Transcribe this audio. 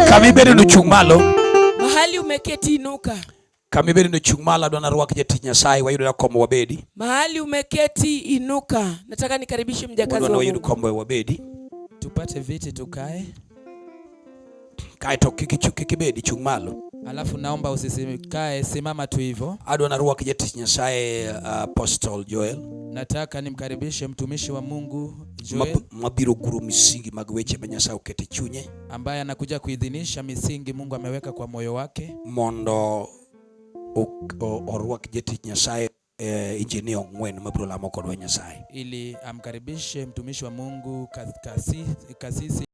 Kama ibedo no chung' malo. Mahali umeketi inuka. Kama ibedo no chung' malo adwa narwak jatich Nyasaye wayudo kombe wabedi. Mahali umeketi inuka. Nataka nikaribishe mjakazi wa Wayud Mungu. kombe wabedi. Tupate viti tukae, Kaeto kik kik ibedi chung' malo. Alafu naomba usisikae, simama tu hivyo. Adwa narwak jatich Nyasaye Apostle Joel. Nataka nimkaribishe mtumishi wa Mungu Joel mabiro guro misingi mag weche ma Nyasaye oketo e chunye ambaye anakuja kuidhinisha misingi Mungu ameweka kwa moyo wake mondo orwak jatich Nyasaye Engineer Ong'wen mabiro lamo kodwa Nyasaye ili amkaribishe mtumishi wa Mungu kasisi.